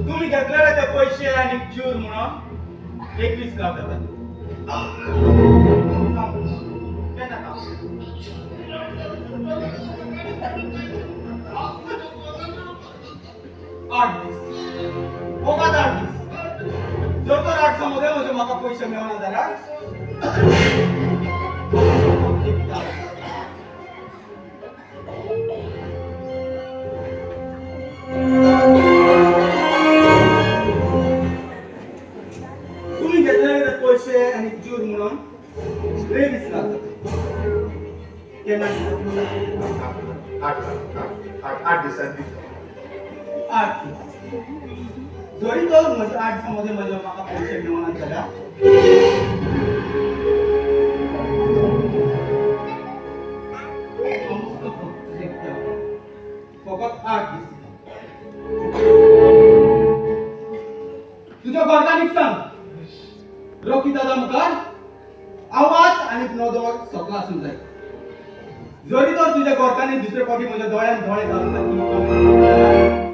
तुम्ही घेतलेले ते पैसे आणि ज्यूर म्हणून 21 लाख जातात. केन्ना थांब. 8 दीस, फकत 8 दीस. जर तर 8 दिसां मदें म्हजे म्हाका पयशे मेळना जाल्यार तुम्ही घेतलेले ते पैसे आनी ज्यूर म्हणून 23 लाख जाता. केन्ना दिता? 8 आठ आठ 8 दिसांनी दिता. 8 दीस. जरी तर म्हज्या 8 दिसां मदें म्हजे म्हाका पयशे मेळना जाल्यार फकत 8 दीस. तुज्या घरकान्नीक सांग, रोकी दादा मुखार आवाज आनी नदर सकला आसूंक जाय. जरी तर तुज्या घरकान्नी दुसरे फावटी म्हज्या दोळ्यान दोळे घालून